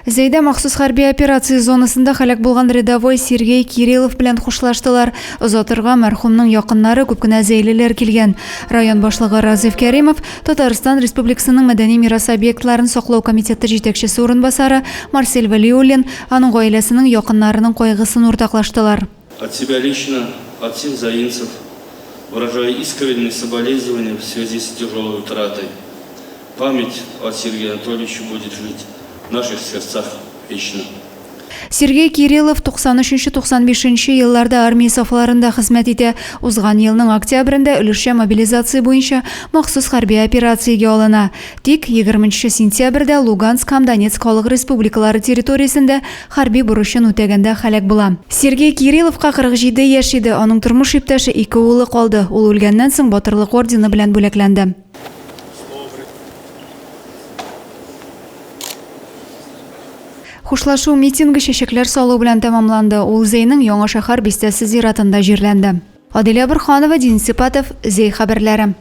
Зәйдә махсус хәрби операция зонасында һәлак булган рядовой Сергей Кириллов белән хушлаштылар. Озатырга мәрхүмнең якыннары, күп кенә зәйлеләр килгән. Район башлыгы Разиф Кәримов, Татарстан Республикасының мәдәни мирас объектларын саклау комитеты җитәкчесе урынбасары Марсель Вәлиуллин аның гаиләсенең якыннарының кайгысын уртаклаштылар. От себя лично, от всех заинцев выражаю искренние соболезнования в связи с тяжелой утратой. Память о Сергее Анатольевиче будет жить в наших сердцах вечно. Сергей Кириллов 93-95 нче елларда армия сафларында хезмәт итә. Узган елның октябрендә өлешчә мобилизация буенча махсус хәрби операциягә алына. Тик 20 нче сентябрьдә Луганск һәм Донецк халык республикалары территориясендә хәрби бурычын үтәгәндә һәлак була. Сергей Кирилловка 47 яшь иде, аның тормыш иптәше, ике улы калды. Ул үлгәннән соң Батырлык ордены белән бүләкләнде. Хушлашу митингы чәчәкләр салу белән тәмамланды. Ул Зәйнең Яңа шәһәр бистәсе зиратында җирләнде. Аделя Борһанова, Денис Ипатов, Зәй хәбәрләре.